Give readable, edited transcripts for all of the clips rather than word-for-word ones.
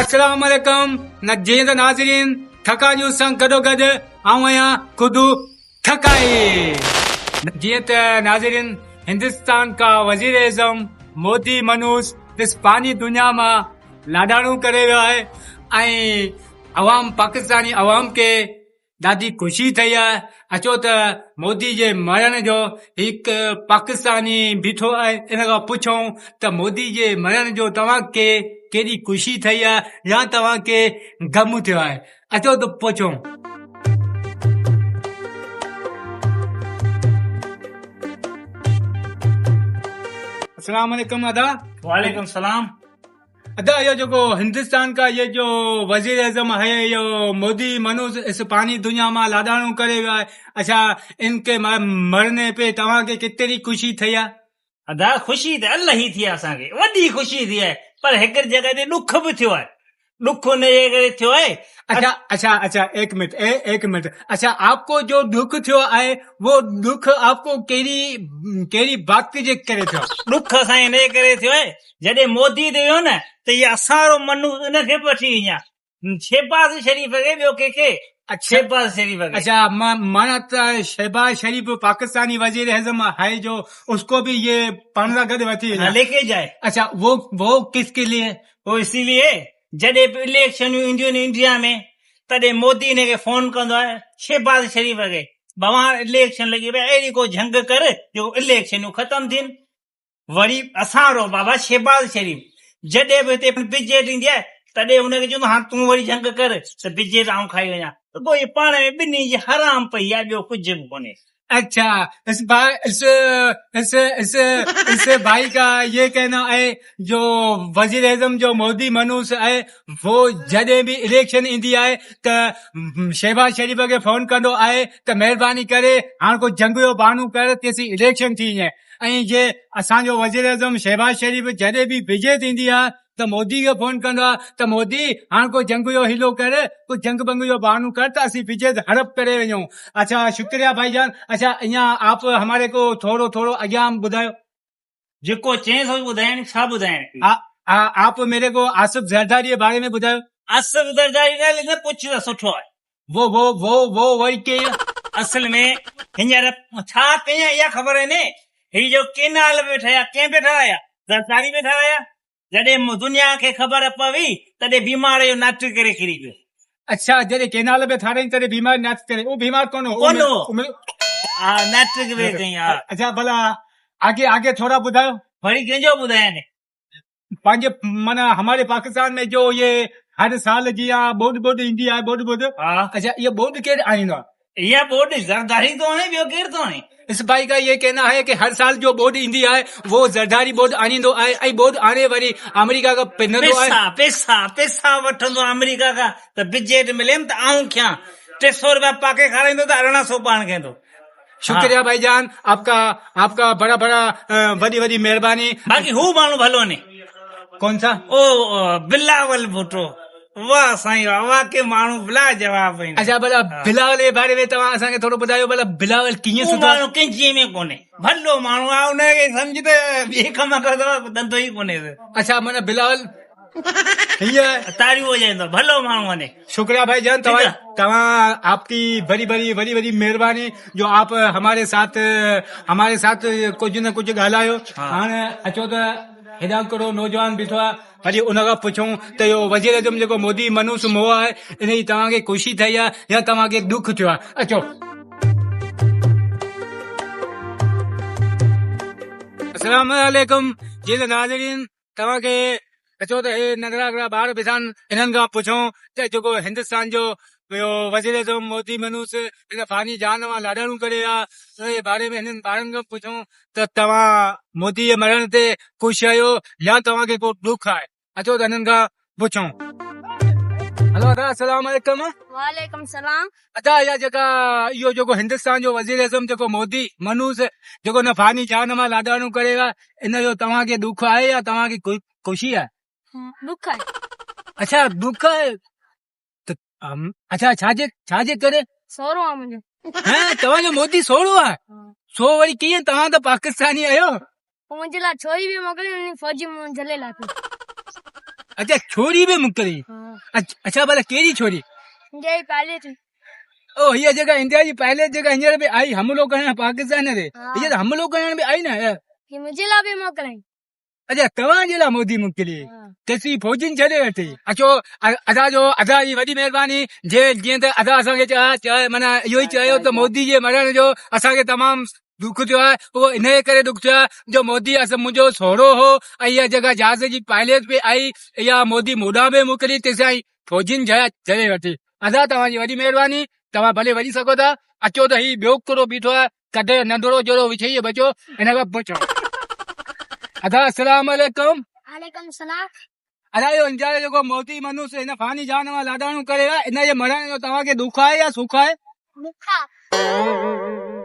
السلام عليڪم جيئن ته ناظرين ٿڪا نيوز سان گڏو گڏ آئون آهيان خود ٿڪائي. جيئن ته ناظرين هندستان کا وزير اعظم مودي منوس اس فاني دنيا مان لاڏاڻو ڪري ويو آهي ۽ عوام پاڪستاني عوام کي ڏاڍي خوشي ٿئي آهي اچو ته مودي جي مرڻ جو هڪ پاڪستاني بيٺو آهي ان کان پڇون ته مودي جي مرڻ جو توهان کي ڪيڏي خوشي ٿئي آهي يا توهان کي غم ٿيو آهي اچو ته پڇون. السلام عليڪم ادا. وعليڪم السلام. ادا اهو جيڪو هندستان کا یہ جو وزير اعظم هي اهو مودي منوج اس پاني دنيا مان لاڏاڻو ڪري ويو آهي اڇا ان ڪي مرني پي توهان کي ڪيتري خوشي ٿئي آهي. ادا خوشي ته الاهي ٿي آهي اسان کي وڏي خوشي ٿي آهي پر هڪ جڳهه تي ڏک به ٿيو آهي ڏک ان جي ڪري ٿيو آهي. اڇا اڇا اڇا ايڪ منٽ ايڪ منٽ اڇا آپ ڪو جو ڏک ٿيو آهي وو ڏک آپ ڪو ڪهڙي ڪهڙي بات جي ڪري ٿيو. ڏک اسان ان جي ڪري ٿيو آهي جڏهن مودي تي ويو نه ته هي اسان وارو منو ان کي به وٺي وڃان شهباز شريف کي ٻيو ڪنهن کي شهباز شريف کي. اچھا معنيٰ ته شهباز شريف پاڪستاني وزير اعظم هي جو اس ڪو به يه پاڻ سان گڏ وٺي وڃان. ليڪي جائي. اچھا وو وو ڪس ڪي ليي. وو اسي ليي جڏهن به اليڪشنون اينديون آهن انڊيا ۾ تڏهن مودي ان کي فون ڪندو آهي شهباز شريف کي بابا هاڻ اليڪشن لڳي پئي اهڙي ڪو جهنگ ڪر جو اليڪشنون ختم ٿين. وري اسان وارو بابا شهباز شريف جڏهن به هتي بجيٽ ايندي آهي تڏهن هن کي چوندو هاڻ تون وري جهنگ ڪر ته بجيٽ آئون کائي وڃان رڳو اهي پاڻ ۾ ٻنهي جي حرام پئي آهي ٻيو ڪجهه به ڪونهي. اچھا اس بھائی اس اس اس اس بھائی کا یہ کہنا ہے جو وزیر اعظم جو مودي منوس آهي وو جڏهن به اليڪشن ايندي آهي ته شهباز شريف کي فون ڪندو آهي ته مهرباني ڪري هاڻ ڪو جنگ جو بهانو ڪر تيسين اليڪشن ٿي وڃي ۽ جي اسان جو وزيراعظم شهباز شريف جڏهن به بجي ٿيندي آهي ته مودي کي فون ڪندو آهي ته مودي هاڻ ڪو جنگ جو حيلو ڪر ڪو جنگ بنگ جو بهانو ڪر ته اسين بجي هڙپ ڪري وڃون اڇا شڪريا ڀائي جان اڇا اڃا آپ هماري ڪو ٿورو ٿورو اڳيان ٻڌايو. جيڪو چئين سو ٻڌائين ڇا ٻڌائين. آپ ميري ڪو آصف زرداري جي باري ۾ ٻڌايو. آصف زرداري نه پڇ ته سٺو آهي. وو وو وو وو وري ڪيئن؟ اصل ۾ هينئر ڇا ڪيئن اها خبر ني هي جو ڪينال به ٺهيا ڪنهن پي ٺهرايا زرداري پي ٺهرايا جڏهن دنيا کي خبر پوي تڏهن بيمار جو ناٽڪ ڪري ڪري پيو. اڇا جڏهن ڪينال پي ٺارايائين تڏهن بيمار ناٽڪ ڪري اهو بيمار ڪونه هو ڪونه هو ها ناٽڪ پي ڪيائين ها. اڇا ڀلا آگي آگي ٿورا ٻڌايو. وري ڪنهن جو ٻڌايان. پنهنجي معنيٰ هماري پاڪستان ۾ جو يي هر سال جيان ٻوڏ ٻوڏ ايندي آهي ٻوڏ ٻوڏ اچھا اها ٻوڏ ڪير آڻيندو آهي؟ اها ٻوڏ زرداري ٿو آڻي ٻيو ڪير ٿو آڻي؟ اس ڀائي کا يي ڪهنا هي ڪي هر سال جو ٻوڏ ايندي آهي وو زرداري ٻوڏ آڻيندو آهي ۽ ٻوڏ آڻي وري آمريڪا کان پنندو آهي. پيسا پيسا پيسا وٺندو آمريڪا کان ته بجيٽ مليم ته آئون کيان 300 روپيا پاڪي کارائيندو ته 1800 پاڻ کيندو. شڪريه ڀائي جان آپ کا آپ کا بڙا بڙا وڏي وڏي مهرباني. باقي هو ماڻهو ڀلو ني. ڪون سا؟ او بلاول ڀٽو واه سائين واه واقعي ماڻهو بلا جواب آهن. اچا ڀلا بلاول جي باري ۾ توهان اسان کي ٿورو ٻڌايو ڀلا بلاول ڪيئن سڌو ماڻهو ڪنهن ۾ ڪونهي ڀلو ماڻهو آ ان کي سمجھ ته ٻئي ڪم ڪندو ڌنڌو ئي ڪونهي. اچا معنی بلاول هيئن تاڙيون وڄائيندو ڀلو ماڻهو آهي. شڪريه ڀائي جان توهان آپ ڪي بڙي بڙي وڏي وڏي مهرباني جو آپ هماري ساٿ هماري ساٿ ڪجهه نه ڪجهه ڳالهايو هاڻ اچو ته هيڏانهن ڪهڙو نوجوان بيٺو آهي وري ان کان پڇون ته اهو وزير اعظم جيڪو مودي منوس موهه آهي ان جي توهان کي خوشي ٿي آهي يا توهان کي ڏک ٿيو آهي اچو. السلام عليڪم جي ناظرين توهان کي اچو ته هي ننڍڙا هڪڙا ٻار بيٺا آهن انهن کان پڇون ته جيڪو هندستان جو اهو وزيراعظم مودي منوس هن فاني جهان مان لاڏاڻو ڪري ويا ان جي باري ۾ هنن ٻارن کان پڇون ته توهان مودي جي مرڻ تي خوش آهيو يا توهان کي ڪو ڏک آهي اچو ته هنن کان پڇون. هلو ادا السلام عليڪم. وعليڪم السلام. ادا اها جيڪا اهو جيڪو هندستان جو وزيراعظم جيڪو مودي منوس جيڪو هن فاني جهان مان لاڏاڻو ڪري ويو آهي ان جو توهان کي ڏک آهي يا توهان کي خوشي آهي؟ ڏک آهي. اڇا ڏک آهي ته اڇا ڇا جي ڇا جي ڪري؟ سهرو آهي منهنجو. هين توهان جو مودي سهرو آهي؟ سو وري ڪيئن توهان ته پاڪستاني آهيو. پوء منهنجي لاء ڇوري به موڪلي ان فوجي مون جهلي لاٿو. اڇا ڇوري به موڪلي. اڇا ڀلا ڪهڙي ڇوري؟ انڊيا جي پائليٽ. او هيء جيڪا انڊيا جي پائليٽ جيڪا هينئر به آئي حملو ڪرڻ پاڪستان تي، هيء ته حملو ڪرڻ به آئي نه. هي منهنجي لاء به موڪلائين. اڇا توهان جي لاء مودي موڪلي تيسين فوجين ڇڏي وٺي. اچو ادا جو ادا جي وڏي مهرباني جي جيئن ته ادا اسان کي چاهه معنيٰ اهو ئي چيو ته مودي جي مرڻ جو اسان کي تمام ڏک ٿيو آهي اهو انهيء ڪري ڏک ٿيو آهي جو مودي اسان منهنجو سهرو هو ۽ اها جيڪا جهاز جي پائليٽ به آئي اها مودي مون ڏانهن به موڪلي تيسين فوجين جهلي وٺي. ادا توهان جي وڏي مهرباني توهان ڀلي وڃي سگهو ٿا. اچو ته هي ٻيو ڪڪڙو بيٺو آهي ڪڍ ننڍڙو جهڙو وڇئي ٻچو ان کان پڇو. ادا السلام عليڪم. وعليڪم السلام. ادا اهو انجا جو جيڪو مودي منوس هن فاني جهان مان لاڏاڻو ڪري ويو آهي ان جي مرڻ جو توهان کي ڏک آهي يا سک آهي؟ ڏک آهي.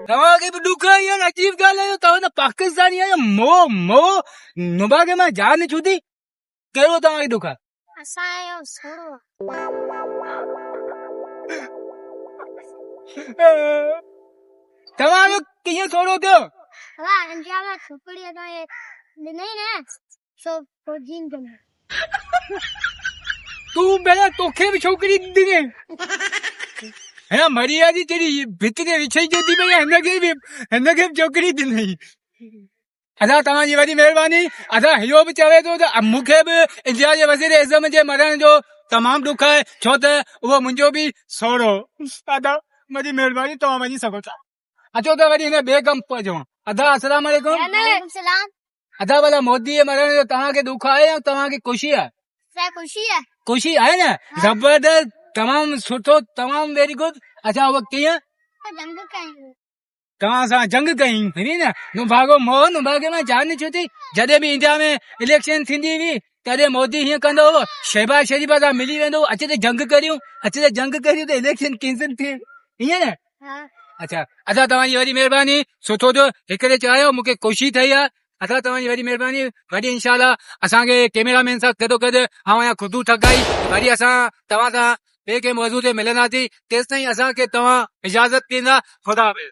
توهان کي به ڏک آهي يار عجيب ڳالهه آهي توهان ته پاڪستاني آهيو مو مو نڀاڳي مان جان ڇٽي ڪهڙو توهان کي ڏک آهي؟ اسان جو سهرو آهي. توهان جو ڪيئن سهرو ٿيو؟ واهه انجا مان ڇوڪري اسان کي ڏنئي نه سو فوجين کي نه. تون ڀلا توکي به ڇوڪري ڏني؟ هن مريا جي تيري ڀت تي وڇئي جو ٿي پئي هن کي به هن کي به ڇوڪري ڏنئي. ادا توهان جي وڏي مهرباني. ادا اهو به چوي ٿو ته مون کي به انڊيا جي وزير اعظم جي مرڻ جو تمام ڏک آهي ڇو ته اهو منهنجو به سهرو هو. ادا وڏي مهرباني توهان وڃي سگهو ٿا. اچو ته وري هن ٻئي ڪم پهچون. ادا السلام عليڪم. وعليڪم السلام. ادا ڀلا مودي جي مرڻ جو توهان کي ڏک آهي يا توهان کي خوشي آهي؟ سر خوشي آهي. خوشي آهي نه زبردست تمام سٺو تمام ويري گڊ. اچا اهو ڪيئن؟ جنگ ڪئي. توهان سان جنگ ڪئي هئي نه نڀاڳو موهه نڀاڳي مان جان ڇٽي. جڏهن به انڊيا ۾ اليڪشن ٿيندي هئي تڏهن مودي هيئن ڪندو هو شهباز شريف سان ملي ويندو هو اچ ته جنگ ڪريون اچ ته جنگ ڪريون ته اليڪشن ڪينسل ٿئي ائين نه. اچا ادا توهان جي وڏي مهرباني سٺو ٿيو هڪڙي چاهيو مونکي خوشي ٿئي آهي ادا توهان جي وڏي مهرباني وري انشاء الله اسان کي ڪيميرا مين سان گڏو گڏ آئون آهيان خدو ٺڳائي وري اسان توهان سان ٻئي ڪنهن موضوع تي ملنداسين تيستائين اسان کي توهان اجازت ڏيندا خدا حافظ.